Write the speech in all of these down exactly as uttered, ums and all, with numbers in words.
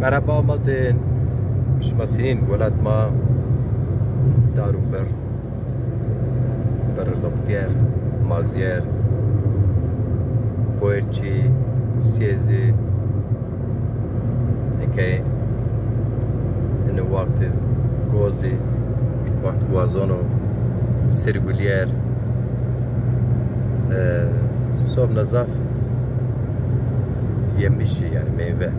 Merheba mazên, şima sîn? Welat ma dar û bir, bir loqyer, mazyer, qoyçî, sêzî, eke ini wextê gozî, wext guazon o, sirgulyer, e, sobna zaf yemişî, yanî meyve.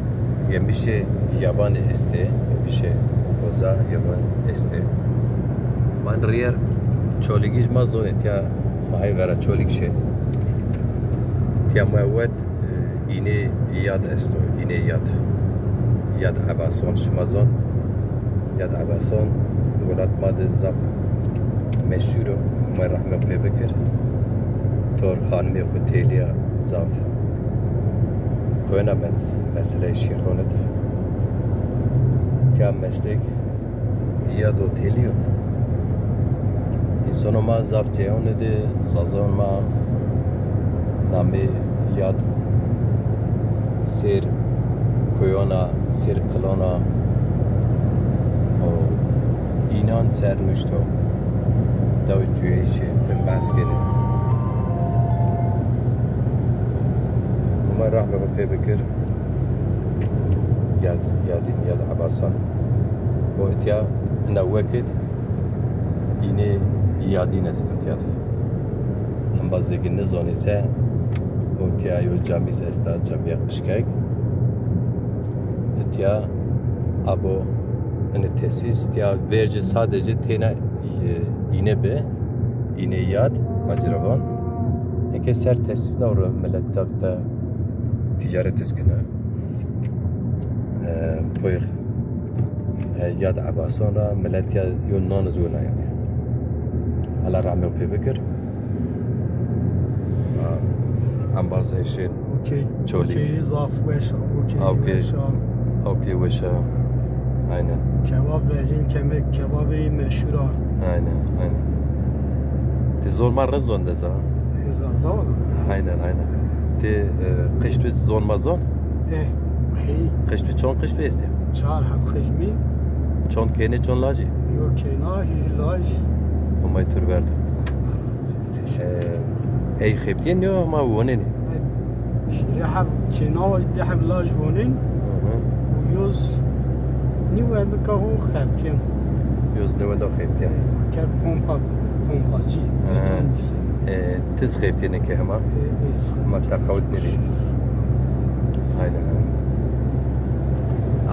Yemişê yabanî estê, yemişê xoza yaban estê. Ma rîyer Çolîgij ma zonê, tiya ma hey vera Çolîg şê. Tiya ma wet, e, înê yad esto, înê yad. Yad Ebason, şima zon. Yad Ebason welat ma de zaf meşhur o, Huma rehmê pê bikir. Tor xanimê xwu têlîya zaf koyna met, meseleyê şêxon id. Tiya meslek yado têlî yo. Însono ma zaf cêyon id, sazon ma namê yad sêr koyona, sêr qilona û înan ser nuşto. Dew cuyeyşê tim behs kenê. Huma rehmê xwu pê bikir. Yad, yadîn, yad Ebasan. O itiya ina wekid înê yadîn esto tiya de. Embazê ki nizonî se, o tiya yo camîz esta, camîya qişkek. Tiya abo ini tesîs, tiya verci sadece têna, e, îne bi, îne yad, maciravan. Eke ser tesîs na ro millet tab de ticaret iskine. E, poyix, e, yad Ebason ra millet ya yo nan zona yani. Allah rahmet pê bikir. Ha, embazê şên. Okey. Çolîg. Okey, zaf weş a. Okey, okey, weş a. Okey, weş a. Aynen. Kebab vecin, keme-, kebabê meşhur a. Aynen, aynen. Ti zon ma rind zon de za. Za, za. Aynen, aynen. Ti, e, qiştû zon ma zon? E, hey. Qiştû çon qiştû estê? Çar heb qişmî. Çon kênê, çon lajî? Yo kêna, hîr laj. Humay tur verdi. Teşekkür. E, ey xebtîyen yo ma wonenê? Şîrê heb kêna, di heb laj wonen. Hı hı. Û yoz nî wendika xo xebtîyen. Yoz nî wenda xebtîyen. Ker pompa, pompacî, beton mîse. E, tiz xebtîyen ke hema? E, e, ma teqawit nêbî. Aynen.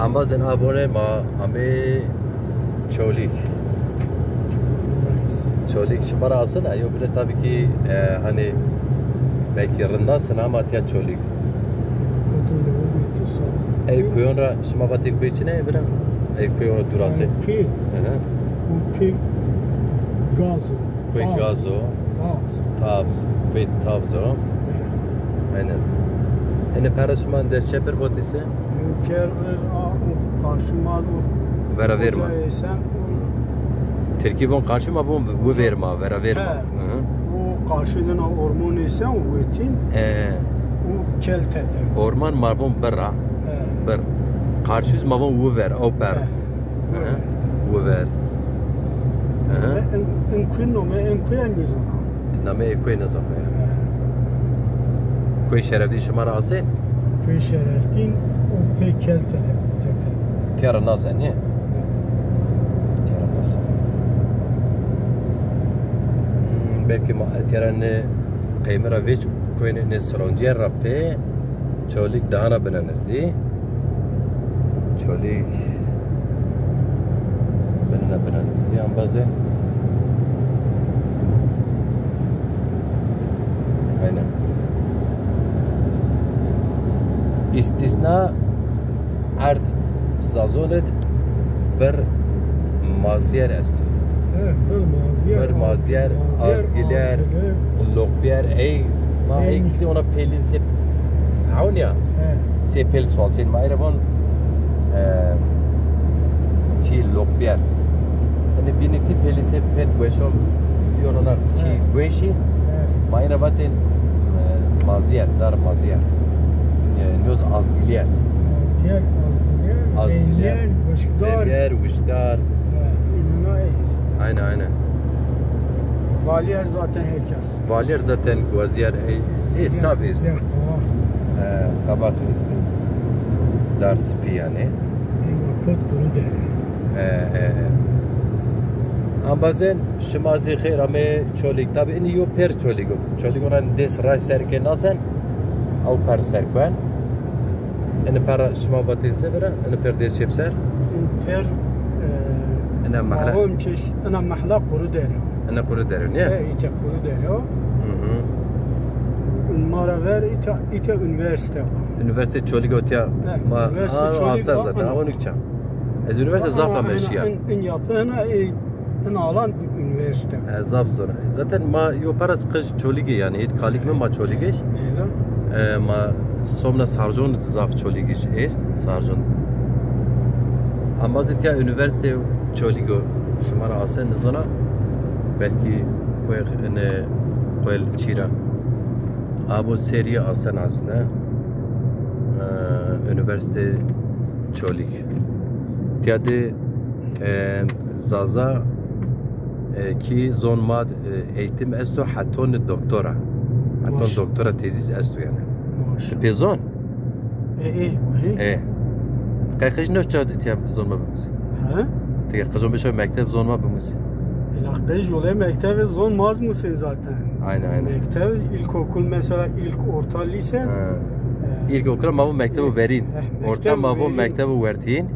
Embazên abone ma amê Çolîg. Çolîg şima ra asena? Yo bile tabii ki, e, hani belki rind asena ama tiya Çolîg. Ey kuyon ra şima vatên kuy çine bile? Ey kuyon ra durasê. Kuy. Hı hı. Kuy Gazo. Kuy Gazo. Tavz. Tavz. Kuy Tavz o. Aynen. Ene pera şima dest çepir votîse? Ker a, o karşı ma do. Vera verma. Esen. Tirkî von karşı ma, von wi verma, vera verma. He. Hı hı. O karşı dina orman esen, wetin. He. O Keltepe. Orman ma von birra. He. Bir. Karşıyız ma von wi ver, o per. He. Hı hı. Wi ver. Hı hı. En, en kuy nome, en kuy en nizana. Nameyê kuy nizam. Kuy Şerefdîn şima ra asê? Kuy Şerefdîn û pê Keltepe tepe. Tîya ra nasen, nê? Tîya ra nasen. Hmm, belkî ma tîya ra nê qeyme ra vêç kuyenê nê Siloncîye ra pê Çolîg dahana bine nizdî. Çolîg binine bine nizdî embazê. Aynen. Îstîsna erd Zazon id bir mazyer est. He, bir mazyer, bir mazyer, azgiler, azgiler, azgiler, loqbiyer, ey, ma ey, ey kidi ona pelin se, hawn ya. He. Se pel sual sen ma ere von, e, çi loqbiyer. Hani biniti pelin se pel gueşon, bizi ona çi gueşi. He. Ma ere vaten, e, mazyer, dar mazyer. E, nyoz azgiler. Mazyer, azgiler. Yer, wişkdar. Yer, wişkdar. Ha, inana est. Aynen, aynen. Valyer zaten herkes. Valyer zaten guazyer, e, e, saf est. Der, der, qabaq. E, qabaq est. Dar sipî yani. Eyvah, kot kuru dere. E, e, e. Ambazên şima zî xêr amê Çolîg. Tabi inî yo pêr Çolîg o. Çolîg onan dês ray ser ke nasen, ew per ser kuen. Ini per şima vatên se bira, ini per dês çep ser. In per, e, ina mahla. Ina mahla kuru dere. Ina kuru dere, ne? E, îte kuru dere o. Hı hı. In mara ver îte, îte üniversite var. Üniversite Çolîg o tiya. E, ma, üniversite Çolîg zaten. Onu çam. Ez üniversite zaf ameşiya. In, in yapı ina, e, in alan üniversite. E, zaf zor. Zaten ma yo paras qij Çolîgê yani, hit Kalîg mi ma Çolîgij. Öyle. E, ma somna Sarcon zaf Çolîgij est, Sarcon. Ama zî tiya üniversite Çolîg o şima ra asen nizona. Belki koyek ine koyel çîra. Abo serî asen aslında. E, üniversite Çolîg. Tiya de, e, Zaza, e, ki zon ma, e, eğitim esto heton doktora. Heton doktora tezîs esto yani. Maşallah. Ti pê zon? E, e, e. E. Qeqij no çar tiya zon ma bimusî. Ha? Ti qejon beşo mekteb zon ma bimusî. Ela qej ole mektebe zon maz musê zaten. Aynen, aynen. Mekteb, ilkokul mesela, ilk, orta, lise. Ha. E. İlkokul ma bu mektebu verîn. E, orta ma bu mektebu wertîn.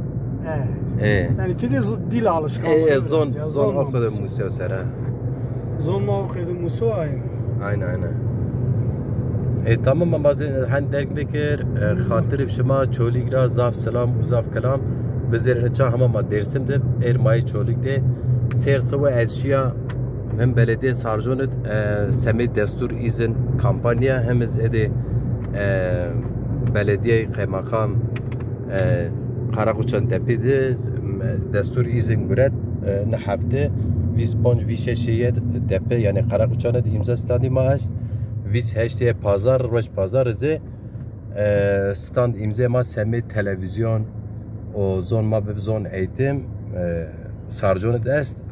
E. E. Yani ti de z-, dil alışkanlığı. E, e, zon, biraz ya, zon zon o kadar musya sera. Zon ma o kadar musu aynı. Aynen, aynen. E, tamam, ma bazı hani derg bikir, e, xatirê şima Çolîg ra zaf selam û zaf kelam. Bizêrine ça hema ma Dêrsim de, êr mayî Çolîg de. Sêr siwe ez şiya hem belediye Sarcon id, e, semê destûr îzin kampanya, hem iz êdî, e, belediye qeymeqam, e, Karakoçan Depî de, e, destûr îzin guret, e, ni hefte vîst panc vîst şeş yê Depî, yani Karakoçan id îmza standî ma est. Vîst heşt yê pazar, roj pazar izê, e, stand îmzê ma semê televîzyon û zon ma bib zon eğitim, e, Sarcon id est.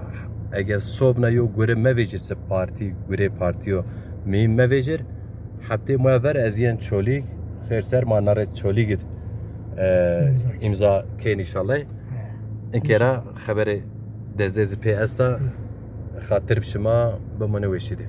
Eger sobna yo gure mevêjir se partî, gurê partîyo mî mevêjir, heftê moya ver ez yên Çolîg, xêr ser ma narê Çolîg id, e, îmza kên înşallah. He. Inkera xeberê dezê zî pê esta, xatir bi şima bimune weşî de.